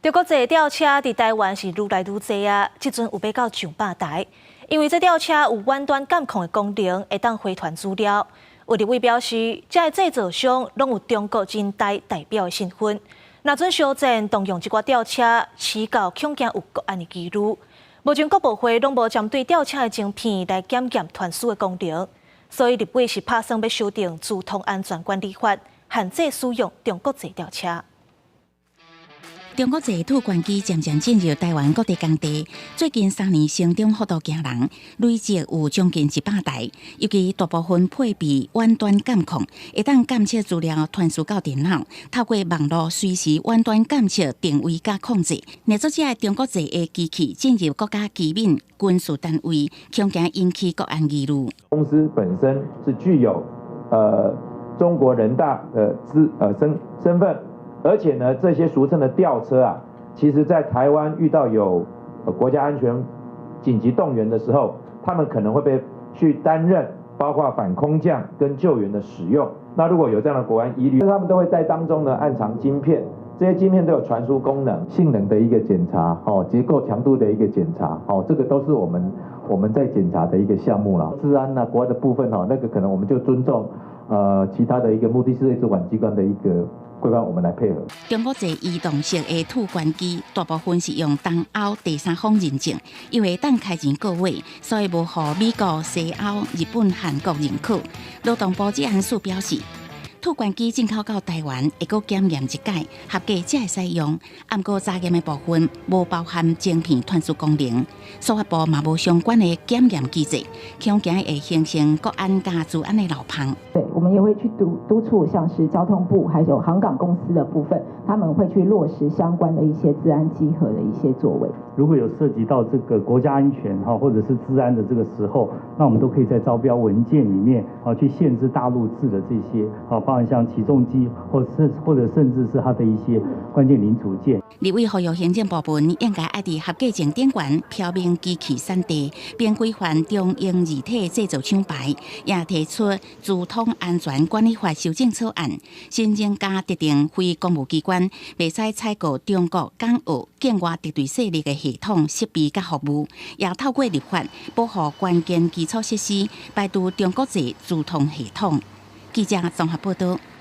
中國製吊車佇台灣是愈來愈濟啊，這陣有欲到上百台。因為這吊車有遠端監控的功能，會當回傳資料。有立委表示，這个製造商攏有中國人大代表的身份，若準小戰動用這寡吊車，市到恐驚有國安的疑慮。目前國部會攏無針對吊車的晶片來檢驗傳輸的功能，所以立委是拍算欲修訂資通安全管理法，限制使用中國製吊車。中國製吐關機漸漸進入台灣各地工地，最近3年成長幅度驚人，累計有將近100台。尤其大部分配備遠端監控，會當監測資料傳輸到電腦，透過網路隨時遠端監測定位佮控制。若做這个中國製的機器進入國家機密軍事單位，恐驚引起國安疑慮。公司本身是具有中國人大的資身份。而且呢，這些俗稱的吊車啊，其實在台灣遇到有國家安全緊急動員的時候，他們可能會被去擔任包括反空降跟救援的使用。那如果有這樣的國安疑慮，他們都會在當中呢暗藏晶片，這些晶片都有傳輸功能、性能的一個檢查，哦，結構強度的一個檢查，哦，這個都是我們在檢查的一個項目啦。資安啊，國安的部分，哈，那個可能我們就尊重，其他的一個目的是主管機關的一個規範，我們來配合。中國製移動式的吐關機，大部分是用東歐第三方認證，因為當開錢過位，所以無予美國、西歐、日本、韓國認可。勞動部職安署表示，吐關機進口到台灣會閣檢驗一擺，合格才會使用。毋過查驗的部分無包含晶片傳輸功能，司法部嘛無相關的檢驗機制，恐驚會形成國安佮資安的漏縫。對，我們也會去督促，像是交通部還有航港公司的部分，他們會去落實相關的一些資安稽核的一些作為。如果有涉及到這個國家安全哈，或者是資安的這個時候，那我們都可以在招標文件裡面啊去限制大陸製的這些啊，包含像起重機，或者甚至是它的一些關鍵零組件。立委呼籲行政部門應該愛佇合格證頂懸標明機器產地，並規範中英字體製造廠牌，也提出資通安全管理法修正草案，新增加特定非公務機關袂使採購中國、港澳境外敵對勢力的系統設備佮服務，也透過立法保護關鍵基礎設施，排除中國製資通系統。記者綜合報道。